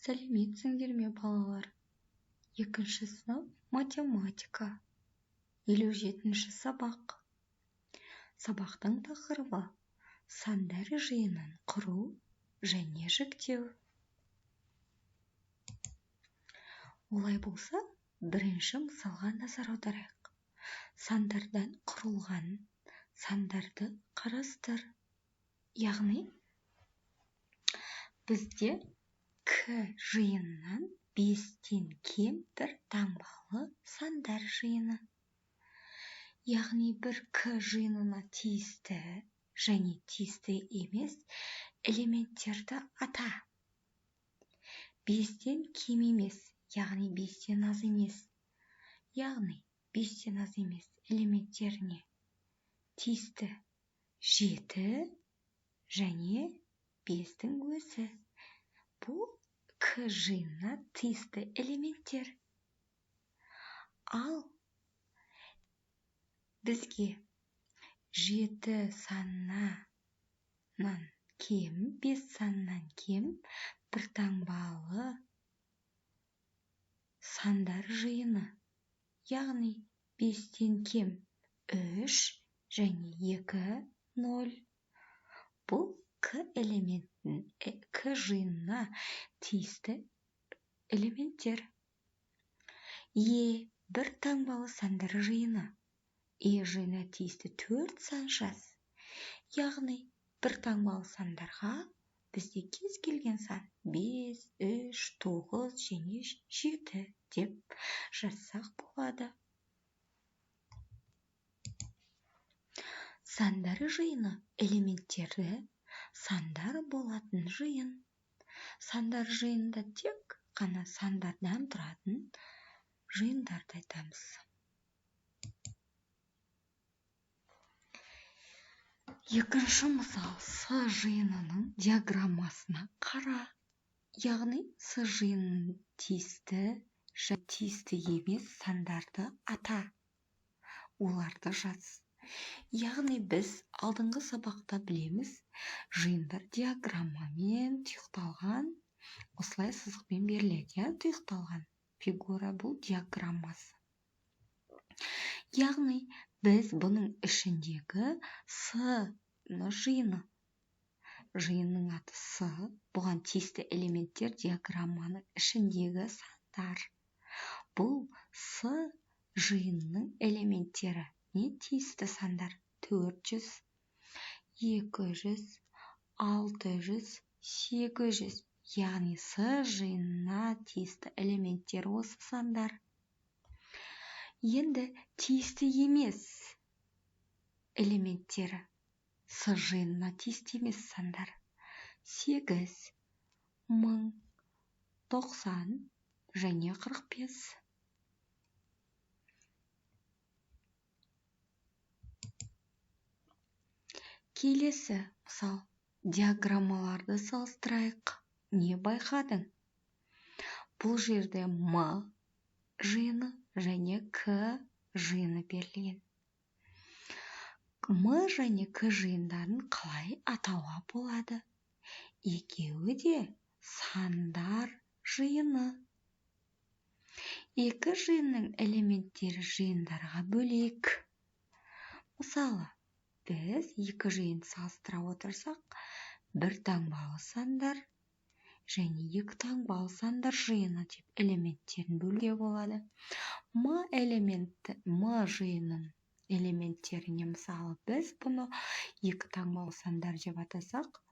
Сәлеметсіңдер ме, балалар? Екінші сынып, математика, 57-сабақ. Сабақтың тақырыбы: сандар жиынын құру және жіктеу. Олай болса, бірінші мысалға назар аударайық. Сандардан құрылған сандарды қарастыр. Яғни, бізде К жиынынан 5-тен кем бір таңбалы сандар жиыны. Яғни бір К жиынына тиісті және тиісті емес элементтерді ата. 5-тен кем емес, яғни 5-тен аз емес. Яғни 5-тен аз емес элементтеріне тиісті 7 және 5-тің өзі. Бұл К жиынына тиісті элементтер. Ал бізге 7 санынан кем, 5 санынан кем бір таңбалы сандар жиыны. Яғни 5-тен кем 3 және 2, 0. Бұл К элементін, К жиынына тиісті элементтер. Е бір таңбалы сандар жиыны. Е жиынына тиісті 4 сан жаз. Яғни бір таңбалы сандарға бізде кез келген сан 5, 3, 9 және 7 деп жазсақ болады. Сандар жиыны элементтері сандар болатын жиын. Сандар жиынында тек қана сандардан тұратын жиындарды айтамыз. Екінші мысал, С жиынының диаграммасына қара. Яғни С жиынының тиісті және тиісті емес сандарды ата. Оларды жаз. Яғни біз алдыңғы сабақта білеміз, жиындар диаграммамен тұйықталған, осылай сызықпен беріледі, иә, тұйықталған фигура бұл диаграммасы. Яғни біз бұның ішіндегі С жиыны, жиынның аты С, бұған тиісті элементтер диаграмманың ішіндегі сандар. Бұл С жиынының элементтері. Не тиісті сандар? 400, 200, 600, 800. Яғни С жиынына тиісті элементтер осы сандар. Енді тиісті емес элементтері. С жиынына тиісті емес сандар. 8, 1000, 90 және 45. Келесі мысал, диаграммаларды салыстырайық. Не байқадың? Бұл жерде М жиыны және К жиыны берілген. М және К жиындарын қалай атауға болады? Екеуі де сандар жиыны. Екі жиынның элементтері жиындарға бөлек. Мысалы, біз екі жиынды салыстыра отырсақ, бір таңбалы сандар және екі таңбалы сандар жиыны деп элементтерін бөлуге болады. М элементі, М жиынының элементтеріне мысалы біз бұны екі таңбалы сандар деп атасақ,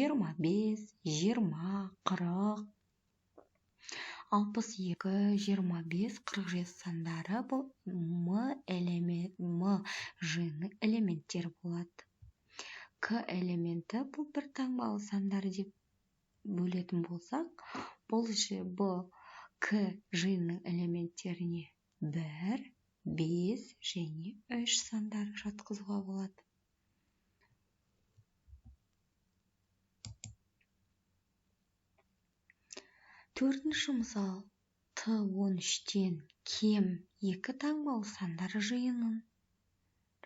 25, 20, 40, 62, 25, 47 сандары бұл М элемент, М жиынының элементтері болады. К элементі бұл бір таңбалы сандар деп бөлетін болсақ, бұл Б, К жиынының элементтеріне 1, 5 және 3 сандарын жатқызуға болады. Төртінші мысал, Т 13-тен кем екі таңбалы сандар жиынын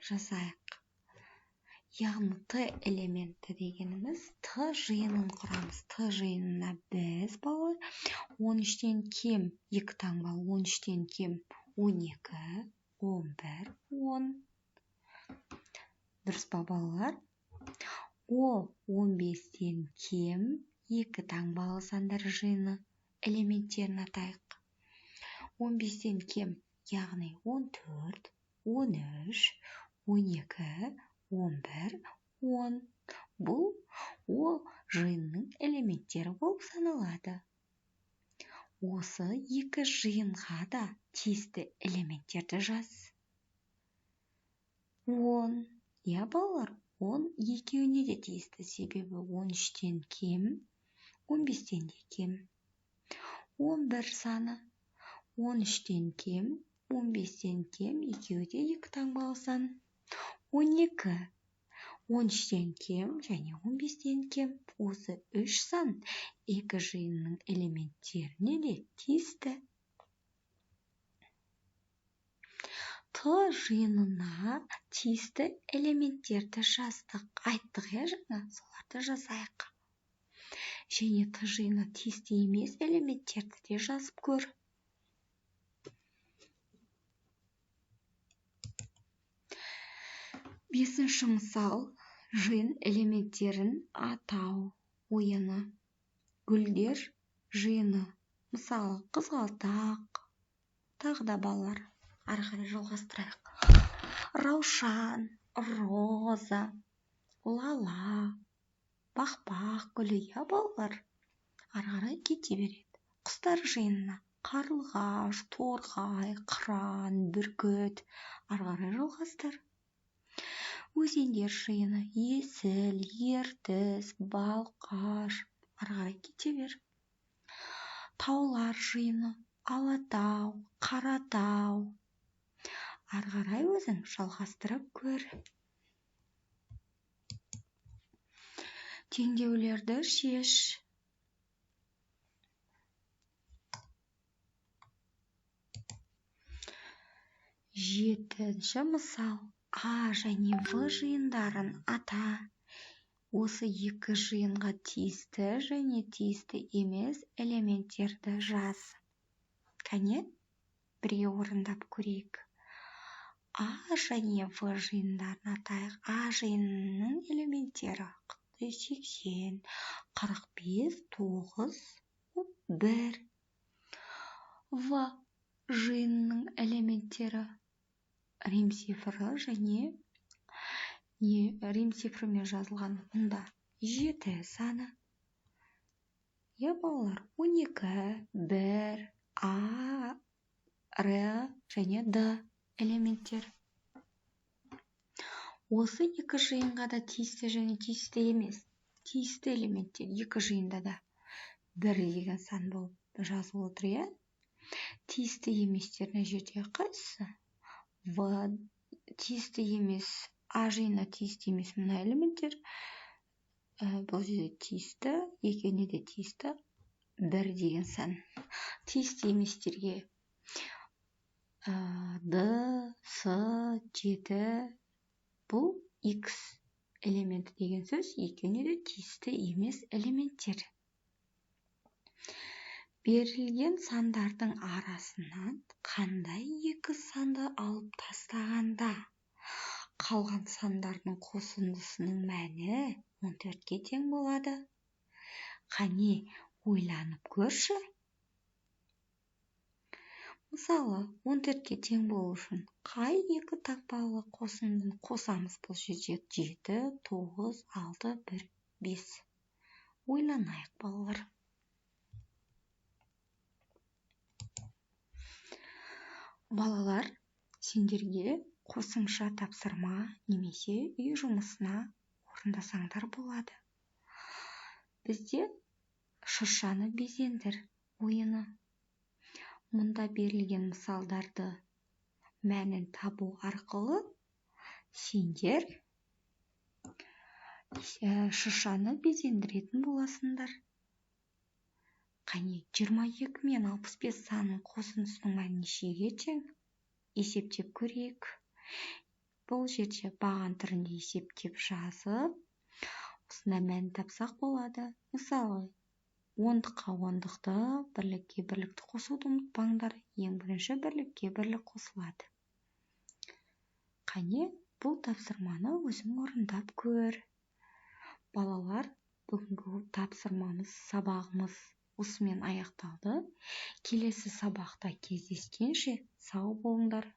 жазайық. Яғни Т элементі дегеніміз Т жиынын құрамыз. Т жиынына біз балалар 13-тен кем екі таңбалы, 13-тен кем 12, 11, 10. Дұрыс па, балалар? О 15-тен кем екі таңбалы сандар жиыны элементтерін атайық. 15-тен кем, яғни 14, 13, 12, 11, 10. Бұл О жиынының элементтері болып саналады. Осы екі жиынға да тиісті элементтерді жаз. 10. Иә, балалар, 10 екеуіне де тиісті, себебі 13-тен кем, 15-тен де кем. 11 саны 13-тен кем, 15-тен кем, екеуі де екі таңбалы сан. 12 13-тен кем және 15-тен кем. Осы үш сан екі жиынның элементтеріне де тиісті. Т жиынына тиісті элементтерді жаздық, айттық, иә, жаңа, соларды жазайық. Және Т жиынына тиісті емес элементтерді де жазып көр. Бесінші мысал, жиын элементтерін атау ойыны. Гүлдер жиыны, мысалы, қызғалдақ, тағы да балалар. Ары қарай жалғастырайық. Раушан, роза, лала, бақбақ гүлі, иә, балалар. Ары қарай кете береді. Құстар жиынына қарлығаш, торғай, қыран, бүркіт. Ары қарай жалғастыр. Өзендер жиыны Есіл, Ертіс, Балқаш. Ары қарай кете бер. Таулар жиыны Алатау, Қаратау. Ары қарай өзің жалғастырып көр. Теңдеулерді шеш. Жетінші мысал. А және В жиындарын ата. Осы екі жиынға тиісті және тиісті емес элементтерді жаз. Кәне, бірге орындап көрейік. А және В жиындарын атайық. А жиынының элементтері 80, 45, 9, 1. В жиынының элементтері рим цифры және рим цифрымен жазылған мұнда 7 саны. Иә, балалар, 12, 1, А, Р және Д элементтер. Осы екі жиынға да тиісті және тиісті емес. Тиісті элементтер екі жиында да 1 деген сан болып жазылып отыр, иә? Тиісті еместер мына жерде қайсысы? В тиісті емес, А жиынына тиісті емес мына элементтер. Бұл жерде тиісті, екеуіне де тиісті 1 деген сан. Тиісті еместерге Д, С, 7, бұл X элементі деген сөз, екеуіне де тиісті емес элементтер. Берілген сандардың арасынан қандай екі санды алып тастағанда қалған сандардың қосындысының мәні 14-ке тең болады? Қане, ойланып көрші. Мысалы, 14-ке тең болу үшін қай екі таңбалы қосындыны қосамыз? Бұл жерде 7, 9, 6, 1, 5. Ойланайық, балалар. Балалар, сендерге қосымша тапсырма немесе үй жұмысына орындасаңдар болады. Бізде шыршаны безендір ойыны. Мұнда берілген мысалдарды мәнін табу арқылы сендер шыршаны безендіретін боласыңдар. Қане, 22 мен 65 санының қосындысының мәні нешеге тең? Есептеп көрейік. Бұл жерде баған түрінде есептеп жазып, осындай мән тапсақ болады. Мысалы, ондыққа ондықты, бірлікке бірлікті қосуды ұмытпаңдар. Ең бірінші бірлікке бірлік қосылады. Қане, бұл тапсырманы өзің орындап көр. Балалар, бүгінгі тапсырмамыз, сабағымыз осымен аяқталды. Келесі сабақта кездескенше сау болыңдар.